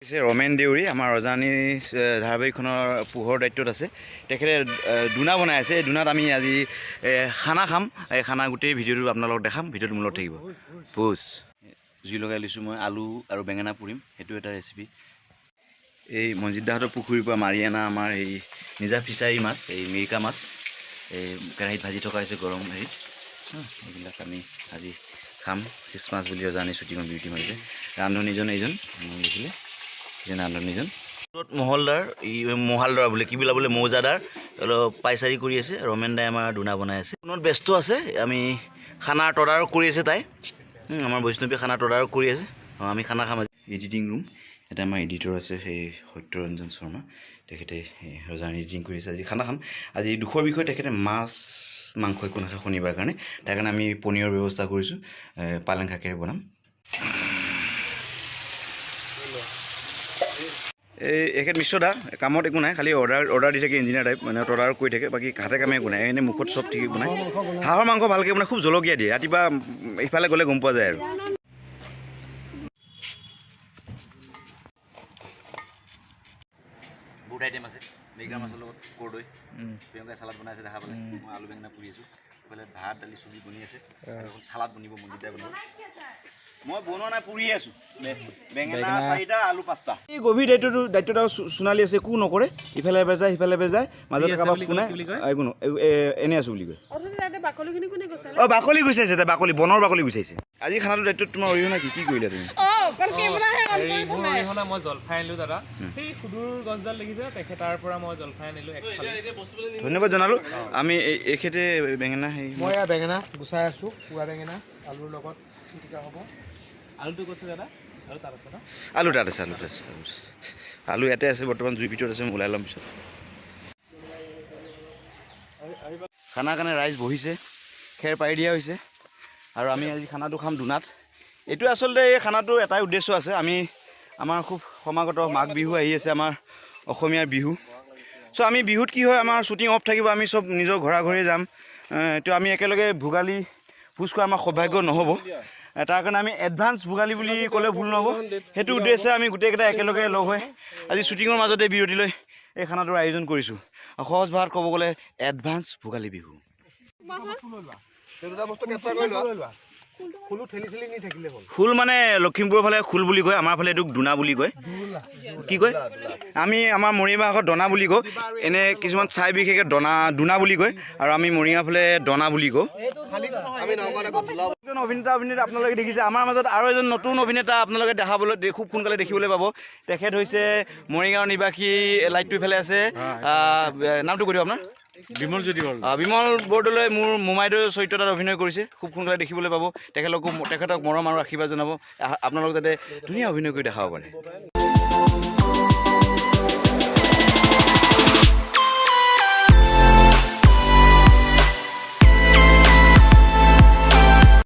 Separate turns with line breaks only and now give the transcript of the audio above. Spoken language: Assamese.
ৰমেন দেউৰী আমাৰ ৰজানী ধাৰাবাহিকখনৰ পোহৰ দায়িত্বত আছে। তেখেতে দোনা বনাই আছে। এই দোনাত আমি আজি খানা খাম। এই খানা গোটেই ভিডিঅ'টো আপোনালোকক দেখাম, ভিডিঅ'টো মূলত থাকিব। ভোজ জুই লগাই লৈছোঁ মই, আলু আৰু বেঙেনা পুৰিম, সেইটো এটা ৰেচিপি। এই মঞ্জিত দাহঁতৰ পুখুৰীৰ পৰা মাৰি অনা আমাৰ এই নিজা ফিচাৰী মাছ, এই মিৰিকা মাছ, এই কেৰাহীত ভাজি থকা হৈছে গৰম হেৰিত। এইবিলাক আমি আজি খাম। খ্ৰীষ্টমাছ বুলি ৰজানী শ্বুটিঙৰ বিউটি মাৰিছে। ৰান্ধনীজন এইজন দেখিলে, এইজন ৰান্ধনীজন। মহলদাৰ, এই মহালদাৰ বোলে কি বোলা বোলে মৌজাদাৰ অলপ পাইচাৰি কৰি আছে। ৰমেন দাই আমাৰ দোনা বনাই আছে, ফোনত ব্যস্ত আছে। আমি খানাৰ তদাৰক কৰি আছে তাই, আমাৰ বৈষ্ণৱী খানাৰ তদাৰক কৰি আছে। আমি খানা খাম আজি। এডিটিং ৰুম এটা আমাৰ এডিটৰ আছে, সেই সত্যৰঞ্জন শৰ্মা, তেখেতে ৰজানী এডিটিং কৰি আছে। আজি খানা খাম। আজি দুখৰ বিষয়, তেখেতে মাছ মাংস একো নাখায় শনিবাৰ কাৰণে, তাৰ কাৰণে আমি পনীৰৰ ব্যৱস্থা কৰিছোঁ, পালেং শাকেৰে বনাম। এই এখেত মিশ্ৰ দা, কামত একো নাই, খালি অৰ্ডাৰ দি থাকে, ইঞ্জিনিয়াৰ টাইপ, মানে তদাৰক কৰি থাকে, বাকী হাতে কামে একো নাই, এনেই মুখত চব ঠিকেই বনায়। হাঁহৰ মাংস ভালকৈ বনায়, খুব জলকীয়া দিয়ে। ৰাতিপুৱা ইফালে গ'লে গম পোৱা যায় আৰু। বহুত আইটেম আছে, মিৰিকা মাছৰ লগত কৰদৈ, প্ৰিয়ংকাই চালাড বনাই আছে দেখা পালে, মই আলু বেঙেনা পুৰি আছোঁ। ইফালে ভাত দালি চব্জি বনি আছে, এখন চালাড বনিব, মঞ্জিত দাই বনাব। মই বনোৱা নাই, পুৰি আছোঁ। বেঙেনা 4টা, আলু 5টা। এই গভীৰ দায়িত্বটো সোণালী আছে, একো নকৰে, ইফালে এবাৰ যায় সিফালে এবাৰ যায়, মাজতে কাৰোবাক কোনে একো এনেই আছোঁ বুলি কয়। অঁ, বাকলি গুচাইছে তাই, বাকলি বনৰ বাকলি গুচাইছে। আজি খানাটোৰ দায়িত্বত তোমাৰ অৰিহণা কি কি কৰিলা তুমি?
অৰিহণা মই জলফাই আনিলোঁ দাদা, সেই সুদূৰ গছডাল দেখিছে, তেখেতাৰ পৰা মই জলফাই আনিলোঁ।
ধন্যবাদ জনালোঁ। আমি এইখেতে বেঙেনা, সেই
মই বেঙেনা গুচাই আছোঁ, পুৰা বেঙেনা আলুৰ লগত পিটিকা হ'ব।
আলুটো কৈছে দাদা, আলু তাত আছে ন?
আলু তাত আছে, আলু তাত আছে, আলু ইয়াতে আছে বৰ্তমান, জুই ভিতৰত আছে, মই ওলাই ল'ম পিছত। খানাৰ কাৰণে ৰাইজ বহিছে, খেৰ পাৰি দিয়া হৈছে আৰু আমি আজি খানাটো খাম দোনাত। এইটো আচলতে এই খানাটো এটাই উদ্দেশ্য আছে, আমি আমাৰ খুব সমাগত মাঘ বিহু আহি আছে, আমাৰ অসমীয়াৰ বিহু। চ' আমি বিহুত কি হয়, আমাৰ শ্বুটিং অফ থাকিব, আমি চব নিজৰ ঘৰা ঘৰি যাম, তো আমি একেলগে ভোগালী ভোজ খোৱা আমাৰ সৌভাগ্য নহ'ব, তাৰ কাৰণে আমি এডভান্স ভোগালী বুলি ক'লে ভুল নহ'ব। সেইটো উদ্দেশ্যে আমি গোটেইকেইটা একেলগে লগ হৈ আজি শ্বুটিঙৰ মাজতে বিৰতি লৈ এই খানাটোৰ আয়োজন কৰিছোঁ। সহজ ভাষাত ক'ব গ'লে এডভান্স ভোগালী বিহু। খোল মানে লখিমপুৰৰ ফালে খোল বুলি কয়, আমাৰ ফালে এইটোক দোনা বুলি কয়। কি কয়? আমি আমাৰ মৰিগাঁও দনা বুলি কওঁ, এনে কিছুমান ঠাই বিশেষকৈ দোনা বুলি কয়, আৰু আমি মৰিগাঁও ফালে দনা বুলি কওঁ। এজন অভিনেতা অভিনেতা আপোনালোকে দেখিছে, আমাৰ মাজত আৰু এজন নতুন অভিনেতা আপোনালোকে দেখাবলৈ খুব সোনকালে দেখিবলৈ পাব। তেখেত হৈছে মৰিগাঁৱৰ নিবাসী, লাইটটো ইফালে আছে, নামটো কৈ দিয়ক আপোনাৰ।
বিমল জ্যোতি বৰদলৈ।
বিমল বৰদলৈ মোৰ মোমাইদেউৰ চৰিত্ৰ এটাত অভিনয় কৰিছে, খুব সোনকালে দেখিবলৈ পাব। তেখেতক মৰম আৰু আশীৰ্বাদ জনাব, আপোনালোক যাতে ধুনীয়া অভিনয় কৰি দেখাব পাৰে।